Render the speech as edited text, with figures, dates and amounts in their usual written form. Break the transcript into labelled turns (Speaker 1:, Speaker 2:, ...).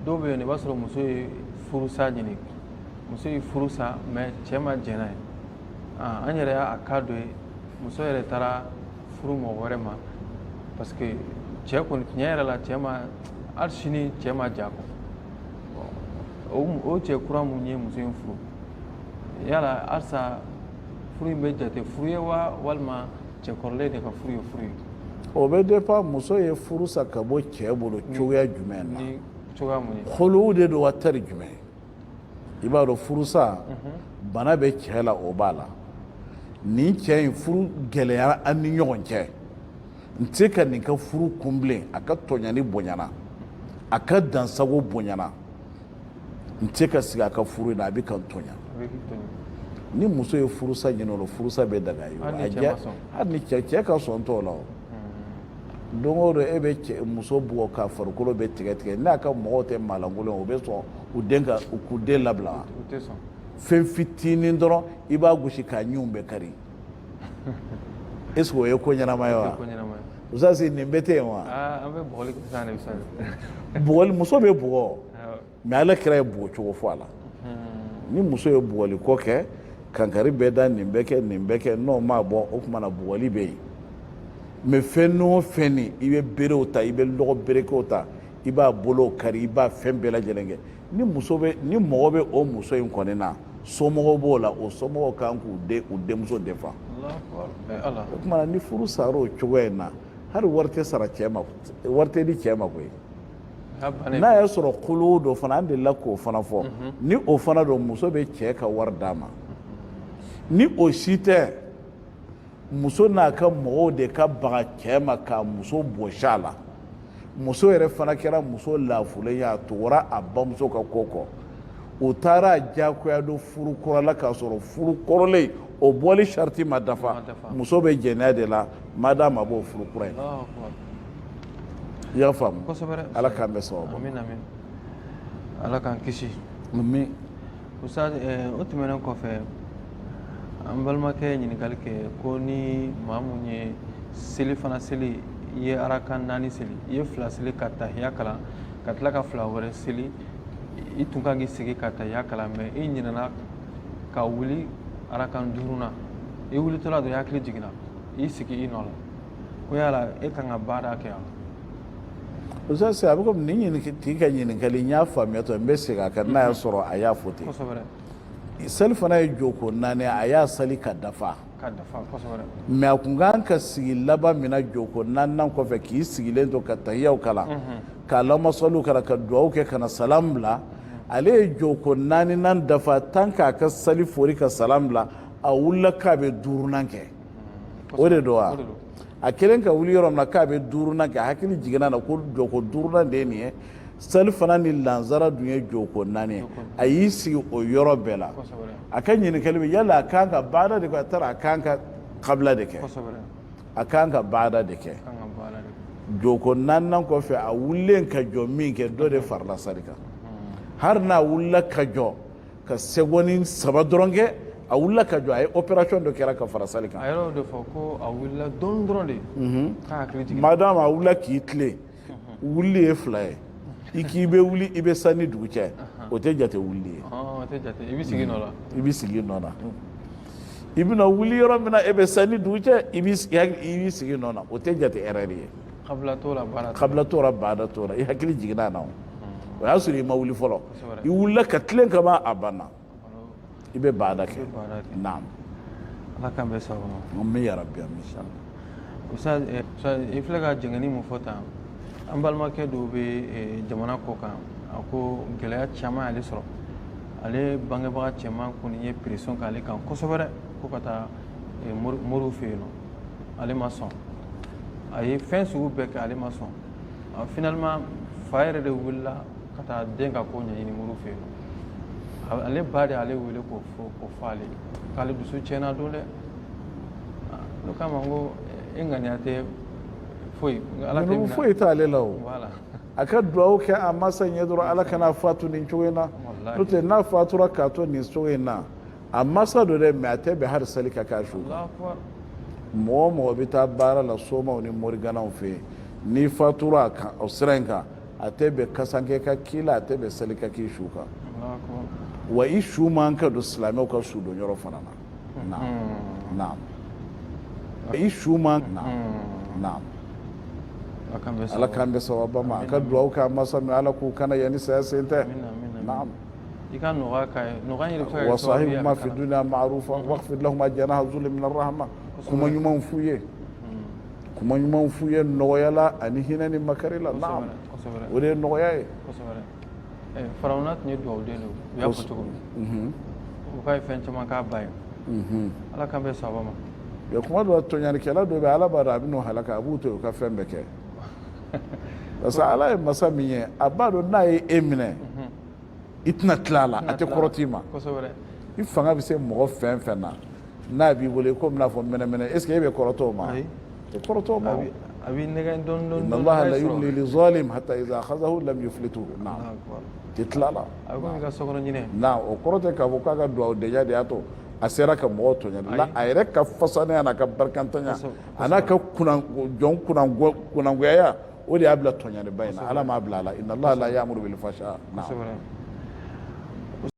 Speaker 1: Dɔw bɛ yen, i b'a sɔrɔ muso ye furusa ɲini, muso ye furu sa, mais cɛ ma jɛn n'a ye. An yɛrɛ y'a cas dɔ ye, muso yɛrɛ taara furu mɔgɔ wɛrɛ ma parce que cɛ kɔni, tiɲɛ yɛrɛ la, cɛ ma, hali sini cɛ ma ja kɔ. O cɛ kura mun ye muso in furu, yala halisa furu in bɛ jate furu ye wa, walima cɛ kɔrɔlen de ka furu ye furu ye?
Speaker 2: O bɛ dépend muso ye furu sa ka bɔ cɛ bolo cogoya jumɛn na.
Speaker 1: Ni cogoya mun ye?
Speaker 2: Khulu de don wa, tari jumɛn? I b'a dɔn, furusa bana bɛ cɛ la, o b'a la. Nin cɛ in, furu gɛlɛyara an ni ɲɔgɔn cɛ, n tɛ se ka nin ka furu kun bilen. A ka tɔɲani bonyana, a ka dansago bonyana, n tɛ se ka sigi a ka furu in na, a bɛ ka n tɔɲa. Ni muso ye furusa ɲini o la, furusa bɛ daga ye. Hali ni cɛ ka sɔn t'o la. O don o don e bɛ cɛ muso bugɔ k'a farikolo bɛ tigɛ tigɛ, n'a ka mɔgɔw tɛ maalankolon, o bɛ sɔn u den ka u k'u den labila wa? Fɛn fitinin dɔrɔn i b'a gosi k'a ɲinw bɛɛ kari, est ce que o ye ko ɲɛnama ye wa? Usasi, nin bɛɛ tɛ yen wa? Bugɔli, muso bɛ bugɔ, mais Ala kira ye bugɔ cogo fɔ a la. Ni muso ye bugɔli ko kɛ, kankari bɛ da, nin bɛ kɛ, nin bɛ kɛ, n'o ma bɔ, o tuma na bugɔli bɛ yen. Mais fɛn o fɛn ni i bɛ berew ta, i bɛ lɔgɔ berekew ta, i b'a bolo kari, i b'a fɛn bɛɛ lajɛlen kɛ, ni muso bɛ, ni mɔgɔ bɛ o muso in kɔni na, somɔgɔw b'o la, o somɔgɔw kan k'u den, u denmuso défend. O tuma na ni furu sara o cogoya in na, hali wari tɛ sara cɛ ma, wari tɛ di cɛ ma koyi. N'a y'a sɔrɔ khulu dɔ fana, an delila k'o fana fɔ, ni o fana don, muso bɛ cɛ ka wari d'a ma. Ni o si tɛ, muso n'a ka mɔgɔw de ka baga cɛ ma k'a muso bɔsi a la. Muso yɛrɛ fana kɛra muso laafulen ye, a tugura a bamuso ka ko kɔ, u taara a diyagoya don furu kura la k'a sɔrɔ furu kɔrɔlen o bɔli sariti ma dafa. Muso bɛ jɛnɛya de la madama a b'o furu kura in na. I y'a faamu? Ala k'an bɛɛ sababu.
Speaker 1: Amin, amin, Ala k'an kisi.
Speaker 2: Amin.
Speaker 1: Ustaz, o tɛmɛnen kɔfɛ, an balimakɛ ye ɲininkali kɛ ko ni maa mun ye seli fana seli, i ye arakan naani seli, i ye fila seli ka tahiya kalan, ka tila ka fila wɛrɛ seli, i tun kan k'i sigi ka tahiya kalan, mais i ɲinɛna ka wuli arakan duurunan, i wulitɔla dɔrɔn i hakili jiginna, i sigi i nɔ la, ko yala e kan ka baada kɛ wa?
Speaker 2: Ustaz, a bɛ komi nin ɲininka tigi ka ɲininkali, n y'a faamuya tɔ, n bɛ segin a kan n'a y'a sɔrɔ a y'a fɔ ten. Seli fana ye jɔko naani, a y'a sali ka dafa.
Speaker 1: Ka dafa, kosɛbɛ.
Speaker 2: Mais a kun kan ka sigi laban min na jɔko naaninan kɔfɛ, k'i sigilen to ka tahiyaw kalan, ka alamasaliw kalan, ka duwawu kɛ, ka na salam bila. Ale ye jɔko naaninan dafa tan k'a ka sali fori ka salam bila, a wulila k'a bɛ duurunan kɛ. O de don wa? A kelen ka wuli yɔrɔ min na k'a bɛ duurunan kɛ, hakili jiginna na ko jɔko duurunan de ye nin ye. Sali fana ni lansara dun ye jɔko naani ye. A y'i sigi o yɔrɔ bɛɛ la. A ka ɲininkali bɛ yala a kan ka baada de kɛ, a taara a kan ka kabila de kɛ? A kan ka baada de kɛ. Jɔko naaninan kɔfɛ, a wulilen ka jɔ min kɛ, dɔ de farala sali kan. Hali n'a wulila ka jɔ ka seconde 3 dɔrɔn kɛ, a wulila ka jɔ, a ye opération dɔ kɛra ka fara sali kan.
Speaker 1: A yɛrɛ y'o de fɔ ko a wulila dɔɔni dɔrɔn de k'a hakili jigin.
Speaker 2: Madame, a wulila k'i tilen, wulili ye fila ye. I k'i bɛ wuli, i bɛ san ni dugu cɛ, o tɛ jate wulili ye.
Speaker 1: O tɛ jate, i bɛ sigi nɔ la.
Speaker 2: I bɛ sigi nɔ na. I bɛna wuli yɔrɔ min na, e bɛ san ni dugu cɛ, i b'i sigi nɔ na, o tɛ jate erreur ye.
Speaker 1: Kabila t'o la, baada.
Speaker 2: Kabila t'o la, baada t'o la. I hakili jiginna a na, o y'a sɔrɔ i ma wuli fɔlɔ. I wulila ka tilen ka ban, a banna, i bɛ baada kɛ. Naam.
Speaker 1: Ala k'an bɛɛ sababu
Speaker 2: ma. Amin ya rabbi, amin.
Speaker 1: Ustaz, i filɛ ka jɛngɛni mun fɔ tan, an balimakɛ dɔw bɛ jamana kɔ kan, a ko gɛlɛya caman y'ale sɔrɔ. Ale bangebaga cɛman kɔni ye pression k'ale kan kosɛbɛ dɛ, ko ka taa moriw fɛ yen nɔ, ale ma sɔn. A ye fɛn sugu bɛɛ kɛ, ale ma sɔn. Finalement, fa yɛrɛ de wulila ka taa den ka ko ɲɛɲini moriw fɛ yen nɔ. Ale ba de y'ale wele k'o fɔ ale k'ale dusu tiɲɛna don dɛ. Ne k'a ma ko e ŋaniya tɛ foyi, Ala tɛ.
Speaker 2: Foyi t'ale la o. A ka duwawu kɛ a masa ɲɛ dɔrɔn, Ala kana fatu nin cogo in na. N'o tɛ, n'a fatura k'a to nin cogo in na, a masa don dɛ, mais a tɛ bɛn hali sali ka k'a su kan. Mɔgɔ o mɔgɔ bɛ taa baara la somaw ni moriganaw fɛ yen, n'i fatura a kan o sira in kan, A tɛ bɛn kasanke ka k'i la, a tɛ bɛn seli ka k'i su kan. Wa i su man ka don silamɛw ka su don yɔrɔ fana na. Naam, naam, i su man. Naam, naam. Ala k'an bɛn sawaba ma. A ka dugawu kɛ a masa min, Ala k'u kana yanni saya sen tɛ. Naam.
Speaker 1: I ka nɔgɔya k'a ye, nɔgɔya yɛrɛ bɛ se ka kɛ
Speaker 2: wa
Speaker 1: sababu ye a
Speaker 2: sahibhuma
Speaker 1: bɛ
Speaker 2: fi
Speaker 1: kana.
Speaker 2: dunya ma'rufa wakhfid lahuma janaha zulli min arrahma. Kuma ɲumanw f'u ye, kuma ɲumanw f'u ye nɔgɔya la ani hinɛ ni makari la. Naam, o de ye nɔgɔya ye.
Speaker 1: Kosɛbɛ. Farawuna tun ye dugawuden don, u y'a fɔ cogo min, u k'a ye fɛn caman k'a ba ye. Ala k'an bɛn sawaba ma.
Speaker 2: Mɛ kuma dɔ la, tɔɲalikɛla dɔ bɛ, Ala b'a dɔn a bɛ n'o halaka, a b'u to yen u ka fɛn bɛɛ kɛ, parce que Ala ye masa min ye, a b'a dɔn n'a ye e minɛ, i tɛna tila a la, a tɛ kɔrɔt'i ma. I fanga bɛ se mɔgɔ fɛn fɛn na, n'a b'i bolo komi n'a fɔ mɛnɛmɛnɛ, est ce que e bɛ kɔrɔtɔ o ma? I kɔrɔtɔ o ma.
Speaker 1: A b'i nɛgɛn dɔɔni dɔɔni.
Speaker 2: Inna Allaha la yumli lizalim hatta iza akhazahu lam yuflituhu. Naam, tɛ tila la.
Speaker 1: A bɛ komi i ka sokɔnɔ ɲinɛ.
Speaker 2: Naam, o kɔrɔ tɛ k'a fɔ k'a ka dugawudenya de y'a to a sera ka mɔgɔ tɔɲɔ la. A yɛrɛ ka fasanenya n'a ka barikantanya a n'a ka jɔn kunnangoya, o de y'a bila tɔɲɔniba in na. Ala m'a bila a la. Inna Allaha la ya'muru bil fahsha. Naam.